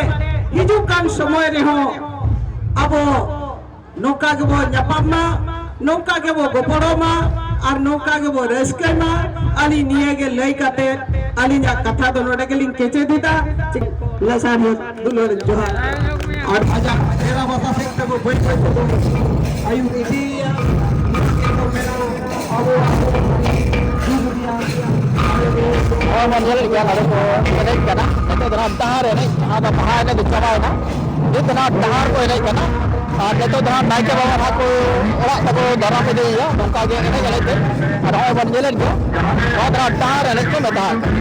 ᱦᱤᱡᱩᱜ ᱠᱟᱱ ᱥᱚᱢᱚᱭ ᱨᱮᱦᱚᱸ ᱟᱵᱚ ᱱᱚᱝᱠᱟ ᱜᱮᱵᱚ ᱧᱟᱯᱟᱢ ᱢᱟ, ᱱᱚᱝᱠᱟ ᱜᱮᱵᱚ ᱜᱚᱯᱚᱲᱚ ᱢᱟ ᱟᱨ ᱱᱚᱝᱠᱟ ᱜᱮᱵᱚ ᱨᱟᱹᱥᱠᱟᱹᱭ ᱢᱟ᱾ ᱟᱹᱞᱤᱧ ᱱᱤᱭᱟᱹ ᱜᱮ ᱞᱟᱹᱭ ᱠᱟᱛᱮ ᱟᱹᱞᱤᱧᱟᱜ ᱠᱟᱛᱷᱟ ᱫᱚ ᱱᱚᱰᱮ ᱜᱮᱞᱤᱧ ᱠᱮᱪᱮᱫ ᱮᱫᱟ᱾ ᱞᱟᱥᱟᱲᱦᱮᱫ ᱫᱩᱞᱟᱹᱲ ᱡᱚᱦᱟᱨ᱾ ᱟᱨ ᱟᱡᱟᱜ ᱰᱮᱨᱟ ᱵᱟᱥᱟ ᱥᱮᱫ ᱛᱮᱵᱚ ᱵᱟᱹᱭ ᱵᱟᱹᱭ ᱛᱮᱵᱚ ᱟᱹᱭᱩᱨ ᱤᱫᱤᱭᱮᱭᱟ᱾ ᱟᱵᱚ ᱱᱚᱜᱼᱚᱭ ᱵᱚᱱ ᱧᱮᱞᱮᱫ ᱜᱮᱭᱟ, ᱱᱚᱰᱮ ᱠᱚ ᱮᱱᱮᱡ ᱠᱟᱱᱟ᱾ ᱱᱤᱛᱚᱜ ᱫᱚ ᱱᱟᱦᱟᱜ ᱰᱟᱦᱟᱨ ᱮᱱᱮᱡ, ᱡᱟᱦᱟᱸ ᱫᱚ ᱵᱟᱦᱟ ᱮᱱᱮᱡ ᱫᱚ ᱪᱟᱵᱟᱭᱮᱱᱟ, ᱱᱤᱛ ᱫᱚ ᱱᱟᱦᱟᱜ ᱰᱟᱦᱟᱨ ᱠᱚ ᱮᱱᱮᱡ ᱠᱟᱱᱟ᱾ ᱟᱨ ᱱᱤᱛᱚᱜ ᱫᱚ ᱱᱟᱦᱟᱜ ᱱᱟᱭᱠᱮ ᱵᱟᱵᱟ ᱱᱟᱦᱟᱜ ᱠᱚ ᱚᱲᱟᱜ ᱛᱮᱠᱚ ᱫᱟᱨᱟᱢ ᱤᱫᱤᱭᱮᱭᱟ, ᱱᱚᱝᱠᱟ ᱜᱮ ᱮᱱᱮᱡ ᱮᱱᱮᱡ ᱛᱮ᱾ ᱟᱨ ᱱᱚᱜᱼᱚᱭ ᱵᱚᱱ ᱧᱮᱞᱮᱫ ᱜᱮᱭᱟ, ᱱᱚᱣᱟ ᱫᱚ ᱱᱟᱦᱟᱜ ᱰᱟᱦᱟᱨ ᱮᱱᱮᱡ ᱠᱚ ᱢᱮᱛᱟᱜ ᱠᱟᱱᱟ᱾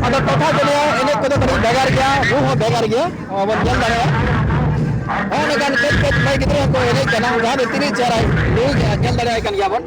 ᱟᱫᱚ ᱴᱚᱴᱷᱟ ᱠᱚ ᱱᱤᱭᱮ ᱮᱱᱮᱡ ᱠᱚᱫᱚ ᱠᱟᱹᱴᱤᱡ ᱵᱷᱮᱜᱟᱨ ᱜᱮᱭᱟ, ᱨᱩ ᱦᱚᱸ ᱵᱷᱮᱜᱟᱨ ᱜᱮᱭᱟ᱾ ᱱᱚᱣᱟ ᱵᱚᱱ ᱧᱮᱞ ᱫᱟᱲᱮᱭᱟᱜᱼᱟ᱾ ᱦᱚᱸ, ᱚᱱᱮ ᱜᱟᱱ ᱠᱟᱹᱡ ᱠᱟᱹᱡ ᱢᱟᱹᱭ ᱜᱤᱫᱽᱨᱟᱹ ᱦᱚᱸᱠᱚ ᱮᱱᱮᱡ ᱠᱟᱱᱟ, ᱡᱟᱦᱟᱸ ᱫᱚ ᱛᱤᱱᱟᱹᱜ ᱪᱮᱦᱨᱟᱭ ᱨᱩᱭᱮᱫᱼᱟ, ᱧᱮᱞ ᱫᱟᱲᱮᱭᱟᱭ ᱠᱟᱱ ᱜᱮᱭᱟ ᱵᱚᱱ᱾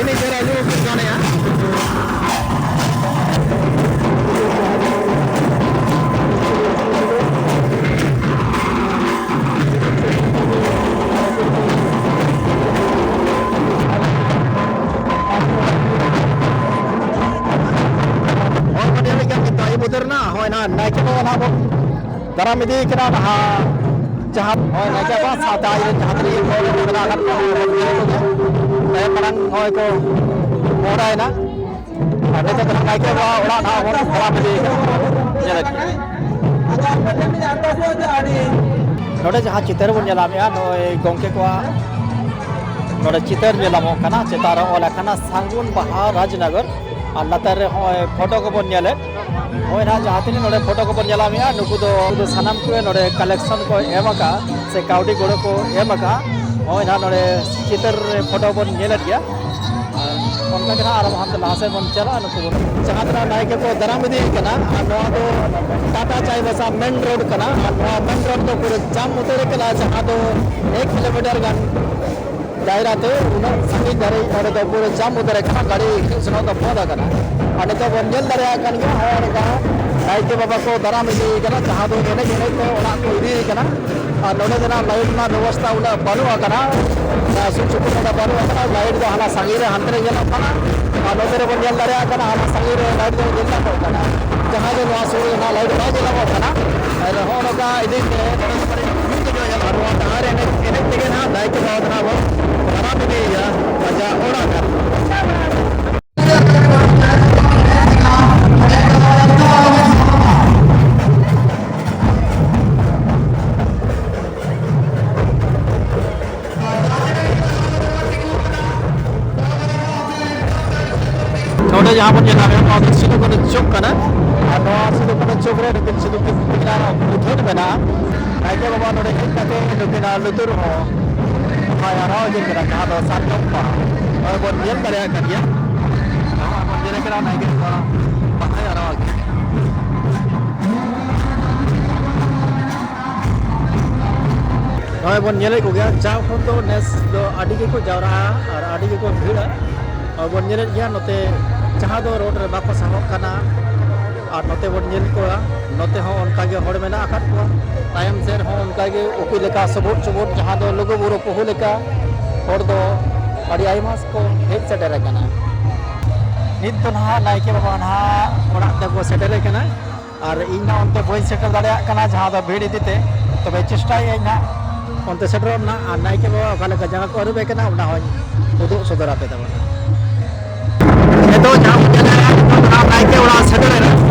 ᱤᱱᱟᱹ ᱪᱮᱦᱨᱟ ᱨᱩ ᱠᱚ ᱜᱟᱱᱮᱜᱼᱟ᱾ ᱦᱚᱲ ᱠᱚ ᱧᱮᱞᱮᱫ ᱠᱟᱱ ᱜᱮᱭᱟ, ᱟᱹᱭᱩᱵ ᱩᱛᱟᱹᱨ ᱮᱱᱟ᱾ ᱦᱳᱭ, ᱱᱟᱦᱟᱜ ᱱᱟᱭᱠᱮ ᱵᱟᱵᱟ ᱱᱟᱦᱟᱜ ᱵᱚᱱ ᱫᱟᱨᱟᱢ ᱤᱫᱤ ᱠᱟᱱᱟ ᱱᱟᱦᱟᱜ, ᱡᱟᱦᱟᱸ ᱱᱚᱜᱼᱚᱭ ᱱᱟᱭᱠᱮ ᱵᱟᱵᱟ ᱥᱟᱶᱛᱮ ᱟᱡ ᱨᱮᱱ ᱡᱟᱦᱟᱸ ᱛᱤᱱᱟᱹᱜ ᱜᱮ ᱠᱚ ᱢᱮᱱᱟᱜ ᱟᱠᱟᱫ ᱠᱚᱣᱟ, ᱩᱱᱠᱩ ᱠᱚᱜᱮ ᱛᱟᱭᱚᱢ ᱢᱟᱲᱟᱝ ᱱᱚᱜᱼᱚᱭ ᱠᱚ ᱢᱚᱦᱰᱟᱭᱮᱱᱟ᱾ ᱟᱨ ᱱᱤᱛᱚᱜ ᱫᱚ ᱱᱟᱦᱟᱜ ᱱᱟᱭᱠᱮ ᱵᱟᱵᱟ ᱚᱲᱟᱜ ᱱᱟᱦᱟᱜ ᱵᱚᱱ ᱛᱟᱲᱟᱢ ᱤᱫᱤᱭᱮ ᱠᱟᱱᱟ᱾ ᱧᱮᱞᱮᱫ ᱠᱟᱱᱟ᱾ ᱱᱚᱰᱮ ᱡᱟᱦᱟᱸ ᱪᱤᱛᱟᱹᱨ ᱵᱚᱱ ᱧᱮᱞᱟ ᱢᱮᱭᱟ, ᱱᱚᱜᱼᱚᱭ ᱜᱚᱢᱠᱮ ᱠᱚᱣᱟᱜ ᱱᱚᱰᱮ ᱪᱤᱛᱟᱹᱨ ᱧᱮᱞᱚᱜ ᱠᱟᱱᱟ᱾ ᱪᱮᱛᱟᱱ ᱨᱮ ᱚᱞ ᱟᱠᱟᱱᱟ ᱥᱟᱹᱜᱩᱱ ᱵᱟᱦᱟ ᱨᱟᱡᱽᱱᱚᱜᱚᱨ, ᱟᱨ ᱞᱟᱛᱟᱨ ᱨᱮ ᱱᱚᱜᱼᱚᱭ ᱯᱷᱳᱴᱳ ᱠᱚᱵᱚᱱ ᱧᱮᱞᱮᱫ᱾ ᱱᱚᱜᱼᱚᱭ ᱱᱟᱦᱟᱜ ᱡᱟᱦᱟᱸ ᱛᱤᱱᱟᱹᱜ ᱱᱚᱰᱮ ᱯᱷᱳᱴᱳ ᱠᱚᱵᱚᱱ ᱧᱮᱞᱟ ᱢᱮᱭᱟ, ᱱᱩᱠᱩ ᱫᱚ, ᱱᱩᱠᱩ ᱫᱚ ᱥᱟᱱᱟᱢ ᱠᱚᱜᱮ ᱱᱚᱰᱮ ᱠᱟᱞᱮᱠᱥᱚᱱ ᱠᱚ ᱮᱢ ᱟᱠᱟᱫᱼᱟ ᱥᱮ ᱠᱟᱹᱣᱰᱤ ᱜᱚᱲᱚ ᱠᱚ ᱮᱢ ᱟᱠᱟᱫᱼᱟ᱾ ᱱᱚᱜᱼᱚᱭ ᱱᱟᱦᱟᱜ ᱱᱚᱰᱮ ᱪᱤᱛᱟᱹᱨ ᱨᱮ ᱯᱷᱳᱴᱳ ᱵᱚᱱ ᱧᱮᱞᱮᱫ ᱜᱮᱭᱟ᱾ ᱟᱨ ᱚᱱᱠᱟ ᱜᱮ ᱱᱟᱦᱟᱜ ᱟᱨᱦᱚᱸ ᱦᱟᱱᱛᱮ ᱞᱟᱦᱟ ᱥᱮᱫ ᱵᱚᱱ ᱪᱟᱞᱟᱜᱼᱟ᱾ ᱱᱩᱠᱩ ᱵᱚᱱ, ᱡᱟᱦᱟᱸ ᱛᱤᱱᱟᱹᱜ ᱱᱟᱭᱠᱮ ᱠᱚ ᱫᱟᱨᱟᱢ ᱤᱫᱤᱭᱮ ᱠᱟᱱᱟ, ᱟᱨ ᱱᱚᱣᱟ ᱫᱚ ᱴᱟᱴᱟ ᱪᱟᱭᱵᱟᱥᱟ ᱢᱮᱱ ᱨᱳᱰ ᱠᱟᱱᱟ᱾ ᱟᱨ ᱱᱚᱣᱟ ᱢᱮᱱ ᱨᱳᱰ ᱫᱚ ᱯᱩᱨᱟᱹ ᱡᱟᱢ ᱩᱛᱟᱹᱨ ᱠᱟᱱᱟ, ᱡᱟᱦᱟᱸ ᱫᱚ ᱮᱠ ᱠᱤᱞᱳᱢᱤᱴᱟᱨ ᱜᱟᱱ ᱫᱟᱭᱨᱟ ᱛᱮ ᱩᱱᱟᱹᱜ ᱥᱟᱺᱜᱤᱧ ᱫᱷᱟᱹᱨᱤᱡ ᱱᱚᱰᱮ ᱫᱚ ᱯᱩᱨᱟᱹ ᱡᱟᱢ ᱩᱛᱟᱹᱨ ᱠᱟᱱᱟ, ᱜᱟᱹᱰᱤ ᱦᱤᱡᱩᱜ ᱥᱮᱱᱚᱜ ᱫᱚ ᱵᱚᱱᱫ ᱟᱠᱟᱱᱟ᱾ ᱟᱨ ᱱᱤᱛᱚᱜ ᱵᱚᱱ ᱧᱮᱞ ᱫᱟᱲᱮᱭᱟᱜ ᱠᱟᱱ ᱜᱮᱭᱟ, ᱦᱚᱸᱜᱼᱚ ᱱᱚᱝᱠᱟ ᱱᱟᱭᱠᱮ ᱵᱟᱵᱟ ᱠᱚ ᱫᱟᱨᱟᱢ ᱤᱫᱤᱭᱮ ᱠᱟᱱᱟ, ᱡᱟᱦᱟᱸ ᱫᱚ ᱮᱱᱮᱡ ᱮᱱᱮᱡ ᱛᱮ ᱚᱲᱟᱜ ᱠᱚ ᱤᱫᱤᱭᱮ ᱠᱟᱱᱟ᱾ ᱟᱨ ᱱᱚᱰᱮ ᱫᱚ ᱱᱟᱜ ᱞᱟᱭᱤᱴ ᱨᱮᱱᱟᱜ ᱵᱮᱵᱚᱥᱛᱷᱟ ᱩᱱᱟᱹᱜ ᱵᱟᱹᱱᱩᱜ ᱟᱠᱟᱫᱟ, ᱥᱩᱨ ᱥᱩᱯᱩᱨ ᱱᱚᱰᱮ ᱵᱟᱹᱱᱩᱜ ᱟᱠᱟᱫᱟ᱾ ᱞᱟᱭᱤᱴ ᱫᱚ ᱦᱟᱱᱟ ᱥᱟᱺᱜᱤᱧ ᱨᱮ ᱦᱟᱱᱛᱮ ᱨᱮ ᱧᱮᱞᱚᱜ ᱠᱟᱱᱟ, ᱟᱨ ᱱᱚᱛᱮ ᱨᱮᱵᱚᱱ ᱧᱮᱞ ᱫᱟᱲᱮᱭᱟᱜ ᱠᱟᱱᱟ, ᱦᱟᱱᱟ ᱥᱟᱺᱜᱤᱧ ᱨᱮ ᱞᱟᱭᱤᱴ ᱫᱚ ᱧᱮᱞ ᱧᱟᱢᱚᱜ ᱠᱟᱱᱟ, ᱡᱟᱦᱟᱸ ᱫᱚ ᱱᱚᱣᱟ ᱥᱩᱨ ᱨᱮ ᱱᱟᱜ ᱞᱟᱭᱤᱴ ᱵᱟᱭ ᱧᱮᱞᱚᱜᱚᱜ ᱠᱟᱱᱟ᱾ ᱟᱨ ᱱᱚᱜᱼᱚ ᱱᱚᱝᱠᱟ ᱤᱫᱤ ᱛᱮ ᱱᱚᱰᱮ ᱫᱚ ᱠᱟᱹᱴᱤᱡ ᱧᱩᱛ ᱧᱚᱜ ᱧᱮᱞᱚᱜᱼᱟ᱾ ᱱᱚᱣᱟ ᱰᱟᱦᱟᱨ ᱮᱱᱮᱡ, ᱮᱱᱮᱡ ᱛᱮᱜᱮ ᱱᱟᱜ ᱱᱟᱭᱠᱮ ᱵᱟᱵᱟ ᱫᱚ ᱱᱟᱜ ᱵᱚᱱ ᱫᱟᱨᱟᱢ ᱤᱫᱤᱭᱮᱭᱟ ᱟᱡᱟᱜ ᱚᱲᱟᱜ ᱟᱨ ᱱᱚᱰᱮ ᱡᱟᱦᱟᱸ ᱵᱚᱱ ᱧᱮᱞᱟ, ᱱᱚᱣᱟ ᱫᱚ ᱥᱤᱫᱩ ᱠᱟᱹᱱᱦᱩ ᱪᱚᱠ ᱠᱟᱱᱟ᱾ ᱟᱨ ᱱᱚᱣᱟ ᱥᱤᱫᱩ ᱠᱟᱹᱱᱦᱩ ᱪᱚᱠ ᱨᱮ ᱱᱩᱠᱤᱱ ᱥᱤᱫᱩ ᱠᱤᱱ ᱛᱤᱠᱤᱱᱟᱜ ᱢᱩᱴᱷᱟᱹᱱ ᱢᱮᱱᱟᱜᱼᱟ᱾ ᱱᱟᱭᱠᱮ ᱵᱟᱵᱟ ᱱᱚᱰᱮ ᱦᱮᱡ ᱠᱟᱛᱮ ᱱᱩᱠᱤᱱᱟᱜ ᱞᱩᱛᱩᱨ ᱦᱚᱸ ᱵᱟᱦᱟᱭ ᱟᱨᱟᱣ ᱟᱹᱠᱤᱱ ᱠᱟᱱᱟ, ᱡᱟᱦᱟᱸ ᱫᱚ ᱥᱟᱨᱡᱚᱢ ᱵᱟᱦᱟ᱾ ᱱᱚᱜᱼᱚᱭ ᱵᱚᱱ ᱧᱮᱞ ᱫᱟᱲᱮᱭᱟᱜ ᱠᱟᱱ ᱜᱮᱭᱟ᱾ ᱱᱚᱜᱼᱚᱭ ᱵᱚᱱ ᱧᱮᱞᱮ ᱠᱟᱱᱟ, ᱱᱟᱭᱠᱮ ᱵᱟᱵᱟ ᱵᱟᱦᱟᱭ ᱟᱨᱟᱣ ᱟᱹᱠᱤᱱ᱾ ᱱᱚᱜᱼᱚᱭ ᱵᱚᱱ ᱧᱮᱞᱮᱫ ᱠᱚᱜᱮᱭᱟ, ᱡᱟᱣ ᱠᱷᱚᱱ ᱫᱚ ᱱᱮᱥ ᱫᱚ ᱟᱹᱰᱤ ᱜᱮᱠᱚ ᱡᱟᱣᱨᱟᱜᱼᱟ ᱟᱨ ᱟᱹᱰᱤ ᱜᱮᱠᱚ ᱵᱷᱤᱲᱟ᱾ ᱱᱚᱜᱼᱚᱭ ᱵᱚᱱ ᱧᱮᱞᱮᱫ ᱜᱮᱭᱟ, ᱱᱚᱛᱮ ᱡᱟᱦᱟᱸ ᱫᱚ ᱨᱳᱰ ᱨᱮ ᱵᱟᱠᱚ ᱥᱟᱦᱚᱵ ᱠᱟᱱᱟ, ᱟᱨ ᱱᱚᱛᱮ ᱵᱚᱱ ᱧᱮᱞ ᱠᱚᱣᱟ, ᱱᱚᱛᱮ ᱦᱚᱸ ᱚᱱᱠᱟ ᱜᱮ ᱦᱚᱲ ᱢᱮᱱᱟᱜ ᱟᱠᱟᱫ ᱠᱚᱣᱟ᱾ ᱛᱟᱭᱚᱢ ᱥᱮᱫ ᱦᱚᱸ ᱚᱱᱠᱟ ᱜᱮ ᱩᱯᱤ ᱞᱮᱠᱟ ᱥᱚᱵᱚᱫ ᱥᱚᱵᱚᱫ, ᱡᱟᱦᱟᱸ ᱫᱚ ᱞᱩᱜᱩ ᱵᱩᱨᱩ ᱯᱩᱦᱩ ᱞᱮᱠᱟ ᱦᱚᱲ ᱫᱚ ᱟᱹᱰᱤ ᱟᱭᱢᱟ ᱠᱚ ᱦᱮᱡ ᱥᱮᱴᱮᱨ ᱟᱠᱟᱱᱟ᱾ ᱱᱤᱛ ᱫᱚ ᱱᱟᱦᱟᱜ ᱱᱟᱭᱠᱮ ᱵᱟᱵᱟ ᱱᱟᱦᱟᱜ ᱚᱲᱟᱜ ᱛᱮᱠᱚ ᱥᱮᱴᱮᱨ ᱟᱠᱟᱱᱟ᱾ ᱟᱨ ᱤᱧ ᱢᱟ ᱚᱱᱛᱮ ᱵᱟᱹᱧ ᱥᱮᱴᱮᱨ ᱫᱟᱲᱮᱭᱟᱜ ᱠᱟᱱᱟ, ᱡᱟᱦᱟᱸ ᱫᱚ ᱵᱷᱤᱲ ᱤᱫᱤ ᱛᱮ᱾ ᱛᱚᱵᱮ ᱪᱮᱥᱴᱟᱭᱟᱹᱧ ᱱᱟᱜ ᱚᱱᱛᱮ ᱥᱮᱴᱮᱨᱚᱜ ᱨᱮᱱᱟᱜ, ᱟᱨ ᱱᱟᱭᱠᱮ ᱵᱟᱵᱟ ᱚᱠᱟ ᱞᱮᱠᱟ ᱡᱟᱸᱜᱟ ᱠᱚ ᱟᱹᱨᱩᱵᱮ ᱠᱟᱱᱟ, ᱚᱱᱟ ᱦᱚᱸᱧ ᱩᱫᱩᱜ ᱥᱚᱫᱚᱨ ᱟᱯᱮ ᱛᱟᱵᱚᱱᱟ᱾ ᱱᱤᱛᱚᱜ ᱡᱟᱦᱟᱸ ᱵᱚᱱ ᱧᱮᱞᱮᱫᱼᱟ, ᱱᱤᱛᱚᱜ ᱫᱚ ᱱᱟᱜ ᱚᱲᱟᱜ ᱥᱮᱴᱮᱨ ᱮᱱᱟ᱾